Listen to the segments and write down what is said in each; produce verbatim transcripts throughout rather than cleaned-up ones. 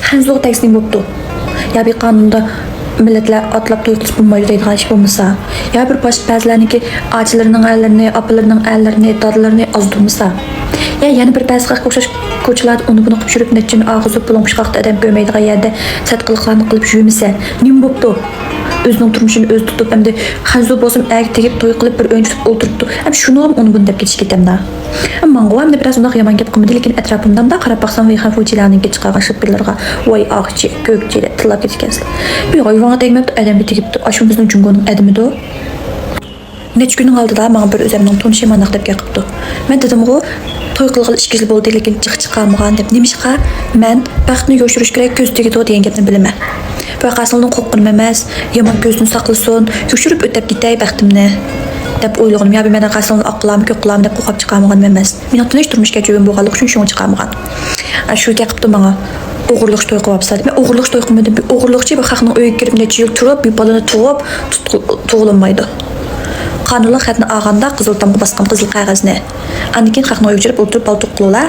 خەنزۇغا تەگسە نېمە بوپتۇ؟ يا بىر قانۇندا مىللەتلەر ئاتلاپ توي قىلىپ بولمايدۇ دەيدىغان ئىش بولمىسا، يا بىر باشقا بەزىلەرنىڭكى ئاچىلىرىنىڭ ئەرلىرىنى، ئاپىلىرىنىڭ ئەرلىرىنى، دادىلىرىنى ئازدۇرمىسا، يا يەنە بىر بەزى خەققە ئوخشاش كوچىلاردا ئۇنى بۇنى قىلىپ يۈرۈپ، نەچچىنى ئاغزى بۇلۇڭ پۇچقاقتا ئادەم كۆرمەيدىغان يەردە سەت قىلىقلارنى قىلىپ يۈرمىسە، نېمە بوپتۇ؟ ئۆزىنىڭ تۇرمۇشىنى ئۆزى تۇتۇپ، ئەمدى خەنزۇ بولسىمۇ ئەرگە تېگىپ توي قىلىپ بىر ئۆينى تۇتۇپ ئولتۇرۇپتۇ. ھەم شۇنىمۇ ئۇنى بۇنى دەپ كېتىشكە كېتەمدا. ماڭغۇ ئەمدى بىراز ئۇنداق يامان گەپ قىلمىدى، لېكىن ئەتراپىمدا مۇنداق قاراپ باقسام، ۋەيخەن فۇجىلارنىڭكى چىقارغان شىلپىلىرىغا ۋاي ئاقچى، كۆكچى دەپ تىللاپ كېتىدىكەنسىلەر. بۇ ياغا يۇۋاڭغا تەگمەپتۇ، ئادەمگە تېگىپتۇ. ئاشۇ بىزنىڭ جۇڭگونىڭ ئادىمىدۇ. نەچچە كۈننىڭ ئالدىدا ماڭا بىر ئۆزەمنىڭ تونۇشى مانداق دەپ گەپ قىپتۇ. مەن دېدىمغۇ، توي قىلغىلى ئىككى يىل بولدى، لېكىن جىق چىقارمىغان دەپ. نېمىشقا؟ مەن بەختنى يوشۇرۇش كېرەك، كۆز تېگىدۇ دېگەن گەپنى بىلىمەن. بۇ قاسىمنىڭ قورققىنىم ئەمەس، يامان كۆزدىن ساقلىسۇن، يوشۇرۇپ ئۆتەپ كېتەي بەختىمنى دەپ ئويلىغىنىم. يا بۇ مەندىن قاسىمنى ئاقلارمۇ، كۆك قىلارمۇ دەپ قورقۇپ چىقارمىغانىم ئەمەس. مېنىڭ تىنچ تۇرمۇش كەچۈرۈۋىم بولغانلىقى ئۈچۈن شۇڭا چىقارمىغان. ئا، شۇ گەپ قىپتۇ ماڭا. ئوغرىلىقچە توي قىلىۋاپسىلەر دەپ. مەن ئوغرىلىقچە توي قىلمىدىم. بىر ئوغرىلىقچە بىر خەقنىڭ ئۆيىگە كىرىپ نەچچە يىل تۇرۇپ، بىر بالىنى تۇغۇپ، تۇت-، تۇغۇلالمايدۇ. قانۇنلۇق خەتنى ئالغاندا قىزىل تامغا باسقان قىزىل قەغەزنى. ئاندىن كېيىن خەقنىڭ ئۆيىگە كىرىپ ئولتۇرۇپ بالا تۇغۇپ قىلىۋالار.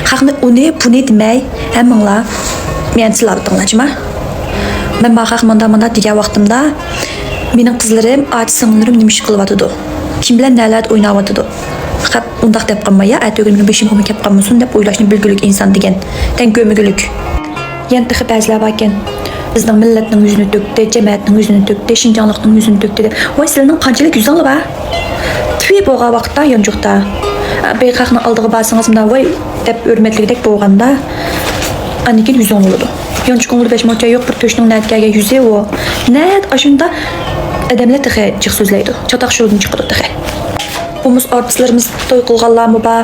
خەقنى ئۇنى، بۇنى دېمەي، ھەممىڭلار مېنى تىللاۋېتىڭلار، جۇما. مەن بار خەق ماندا، ماندا دېگەن ۋاقتىمدا، مېنىڭ قىزلىرىم، ئاچا سىڭىللىرىم نېمە ئىش قىلىۋاتىدۇ؟ كىم بىلەن نەلەردە ئويناۋاتىدۇ؟ خەپ ئۇنداق دەپ قالماي، يا ئەتىگۈنى بېشىمغىمۇ كەپ قالمىسۇن دەپ ئويلاشنى بىلگۈلۈك ئىنسان دېگەن. تەڭ كۆرمىگۈلۈك. يەنە تېخى بەزىلەر باركەن، بىزنىڭ مىللەتنىڭ يۈزىنى تۆكتى، جەمەتنىڭ يۈزىنى تۆكتى، شىنجاڭلىقنىڭ يۈزىنى تۆكتى دەپ. ۋاي، سىلەرنىڭ قانچىلىك يۈزۈڭلار بار؟ تۈۋى بولغان ۋاقىتتا يانچۇقتا، بىر خەقنىڭ ئالدىغا بارسىڭىز، مۇنداق ۋاي دەپ ھۆرمەتلىگۈدەك بولغاندا، ئاندىن كېيىن يۈزۈڭ بولىدۇ. يانچۇقۇڭدا بەش موچە يوق، بىر تۆشنىڭ نەدە كەلگەن يۈزى ئۇ. نەدە ئاشۇنداق ئادەملەر تېخى جىق سۆزلەيدۇ. چاتاق شۇدىن چىقىدۇ تېخى. ئومۇس ئارتىسلىرىمىز توي قىلغانلارمۇ بار،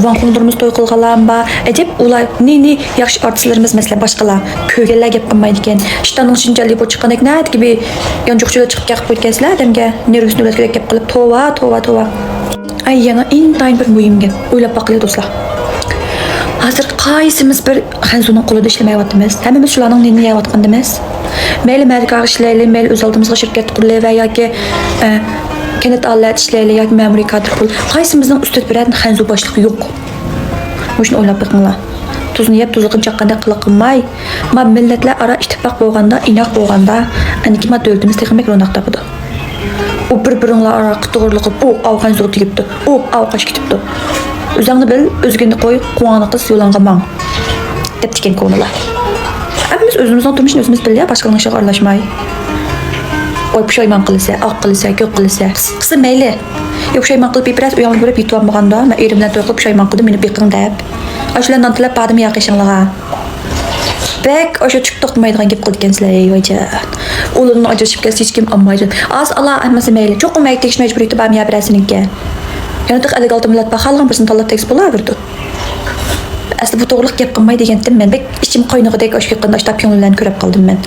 ۋاڭخۇڭلىرىمىز توي قىلغانلارمۇ بار. ئەجەب ئۇلار نى، نى ياخشى ئارتىسلىرىمىز، مەسىلەن، باشقىلار. كۆرگەنلەر گەپ قىلمايدىكەن. شىتاننىڭ شىنجالى بولۇپ چىققاندەك نەدىكى بىر يانچۇقچىلار چىقىپ گەپ قىلىدىكەنسىلەر ئادەمگە. نېرۋىسىنى ئۆلەتكۈدەك گەپ قىلىپ، توۋا، توۋا، توۋا. ئاي، يەنە ئىنتايىن بىر مۇھىم گەپ. ئويلاپ باققىلى، دوستلار. ھازىر قايسىمىز بىر خەنزۇنىڭ قولىدا ئىشلىمەيۋاتىمىز؟ ھەممىمىز شۇلارنىڭ نېنىنى يەۋاتقاندىمىز؟ مەيلى مەركاغا ئىشلەيلى، مەيلى ئۆز ئالدىمىزغا شىركەتتە قۇرۇلۇۋەر ياكى، ئە، كەنت ئالەت ئىشلەيلى ياكى مەمۇرىي كادىر بول. قايسىمىزنىڭ ئۈستىدە بىرەر خەنزۇ باشلىق يوق؟ مۇشۇنى ئويلاپ بېقىڭلار. تۇزنى يەپ، تۇزلۇقىنى چاققاندەك قىلىق قىلماي، ما مىللەتلەر ئارا ئىتتىپاق بولغاندا، ئىناق بولغاندا، ئەنكى ما دۆلىتىمىز تېخىمۇ روناق تاپىدۇ. ئۇ بىر-بىرىڭلار ئارا قىتىغۇرلۇقۇپ، ئۇ ئاۋۇ خەنزۇغا تېگىپتۇ، ئۇ ئاۋۇ قاچىپ كېتىپتۇ. ئۆزۈڭنى بىل، ئۆزگىنى قوي، قوڭۇڭنى قىس، يولۇڭغا ماڭ، دەپتىكەن كونىلار. ھەممىمىز ئۆزىمىزنىڭ تۇرمۇشىنى ئۆزىمىز بىلە، باشقىنىڭ ئىشىغا ئارىلاشماي. ۋاي، پۇشايمان قىلىسە، ئاق قىلىسە، كۆك قىلىسە. قىس-، قىلسا مەيلى. يا پۇشايمان قىلىپ بىر ئاز ئۆيۈڭگە بېرىپ يېتىۋالمىغاندا، مەن ئېرىم بىلەن توي قىلىپ پۇشايمان قىلدىم، مېنى بېقىڭ دەپ. ئاشۇلار نان تىلەپ باردىمۇ ياق ئېشىڭلارغا؟ بەك ئاشۇ چۈپ توختىمايدىغان گەپ قىلىدىكەنسىلەر، ۋايجان. ئۇلىرىدىن ئاجرىشىپ كەتسە ھېچكىم ئالمايدۇ. ئاز ئالا ئەمەسە مەيلى. چوقۇم ئەگىپ تېگىش مەجبۇرىيىتى بارمۇ يا بىرەرسىنىڭكى؟ يەنە تېخى ئەللىك ئالتە مىللەت بار، خالىغان بىرسىنى تاللاپ تەگسە بولاۋېرىدۇ. ئەسلى بۇ توغرىلىق گەپ قىلماي دېگەنتىم مەن. بەك ئىچىم قاينىغۇدەك ئاشۇ قېرىنداشلار كۆڭلىلەرنى كۆرۈپ قالدىم مەن.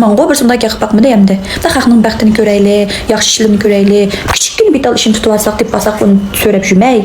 ماڭغۇ بىرسى مۇنداق گەپ قىلىپ باقمىدى ئەمدى. مۇنداق خەقنىڭ بەختىنى كۆرەيلى، ياخشى ئىشلىرىنى كۆرەيلى. كىچىككىنە بىتال ئىشىنى تۇتۇۋالساق، دېپىۋالساق، بۇنى سۆرەپ يۈرمەي.